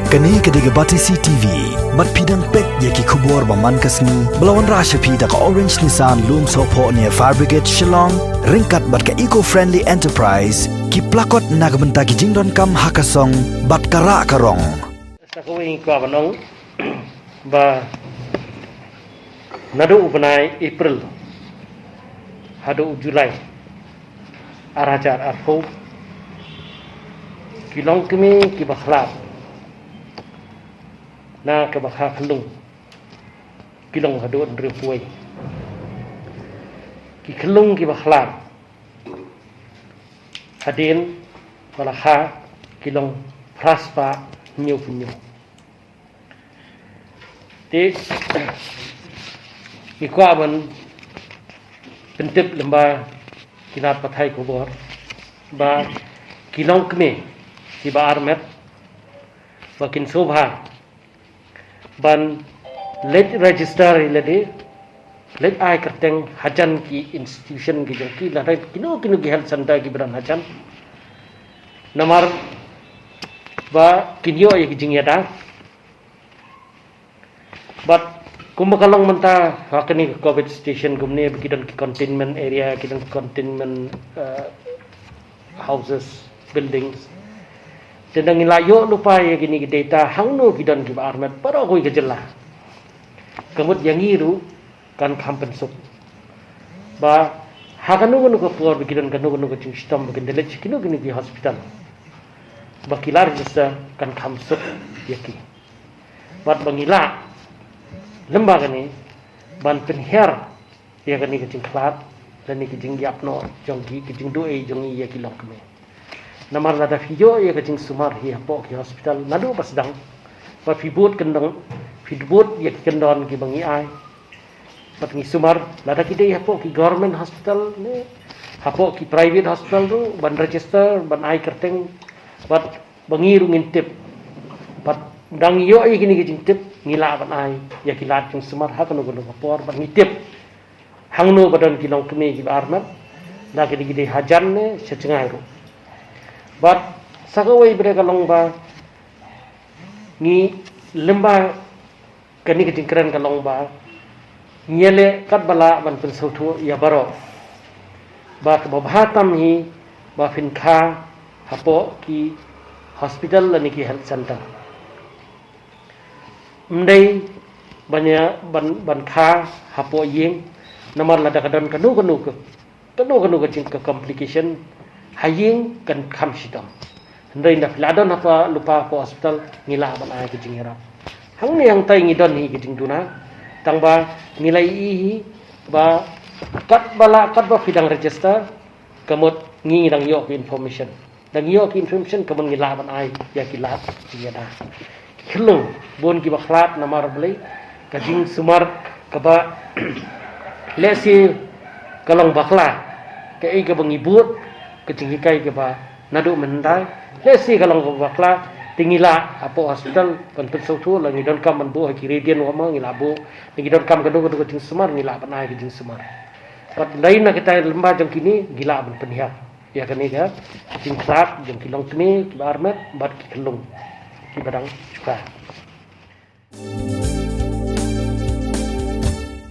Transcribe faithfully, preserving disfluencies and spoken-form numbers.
Kane ka dei ka Batesi T V. Bad phi dang peit ïa ki khubor ba man ka sngi ba la wanrah sha phi da ka Orange Nissan Lumsohphoh near Fire Brigade Shillong, ryngkat bad ka Eco Friendly Enterprise, ki plakot na ka bynta ki jingdonkam ha ka song bad ka rah ka rong. Sa kawei ngi kwah ban ong ba naduh u bnai April haduh u July ar hajar arphew, ki longkmie kiba khlad na kaba kha khyllung ki long haduh hynriewphew wei. Ki khyllung kiba khlad hadien ba la kha ki long phra spah hynñiewphew hynñiew. Te ngi kwah ban pyntip lyngba ki lad pathai khubor ba ki longkmie kiba armet ba kin sngewbha ban leit register ïa lade, leit ai kyrteng hajan ki institution ki jong ki, lada kino kino ki health center kiba don hajan. Namar ba kin ïoh ïa ki jingïada. Bad kumba ka long mynta ha kane ka covid station kumne ba ki don ki containment area, ki don ki containment, eh, houses, buildings. Te ngi la ïoh lypa ïa kine ki data hangno ki don kiba armet baroh kawei ka jylla. Ka mut ïa ngi ruh kan kham pynsuk ba ha kano kano ka por ba ki don kano kano ka jingshitom ba kin da leit sha kino kino ki hospital ba ki la register, kan kham suk ïa ki. Bad ba ngi lah lyngba kane ban pynhiar ïa kane ka jingkhlad lane ka jingïap noh jong ki, ka jingduh ei jong ngi ïa ki longkmie. Namar lada phi ïoh ïa ka jingsumar hi hapoh ki hospital naduh ba sdang, ba phi bud kyndon, phi bud ïa ki kyndon kiba ngi ai bad ngi sumar, lada ki dei hapoh ki government hospital ne hapoh ki private hospital ruh ban register, ban ai kyrteng, bad ba ngi ruh ngin tip. Bad dang ïoh ïa kine ki jingtip ngi lah ban ai ïa ki lad jingsumar ha kano kano ka por bad ngi tip hangno ba don ki longkmie kiba armet, la ki dei, ki dei hajan ne sha jngai ruh. Bad sa kawei pat ka long ba ngi lyngba kane ka jingkren ka long ba ngi ïaleh katba lah ban pynsngewthuh ïa baroh ba kaba bha tam hi ba phin kha hapoh ki hospital lane ki health center. Ym dei ban ïa, ban, ban kha hapoh ïing, namar lada ka don kano kano ka, kano kano ka jing ka complication ha ïing kan kham shitom. Hynrei lada phi la don hapoh, lypa hapoh hospital, ngi lah ban ai ka jingïarap. Hangne hangtai ngi don hi ka jingduna, tang ba ngi la ïohi hi ba katba lah, katba phi dang register, ka mut ngi dang ïoh ka information. Dang ïoh ka information ka mut ngi lah ban ai ïa ki lad jingïada. Ki khyllung bun kiba khlad namar balei ka jingsumar kaba lehse ka long bakla, kaei kaba ngi bud, ka jinghikai kaba naduh mynta, lehse ka long kaba bakla, te ngi lah hapoh hospital ban pynsngewthuh, la ngi donkam ban buh ha ki Radiant Warmer ngi lah buh, la ngi donkam kano kano ka jingsumar ngi lah ban ai ka jingsumar. Bad dei na kita lyngba jong kine ngi lah ban pynhiar ïa kane ka jingkhlad jong ki longkmie kiba armet bad ki khyllung kiba dang shu kha.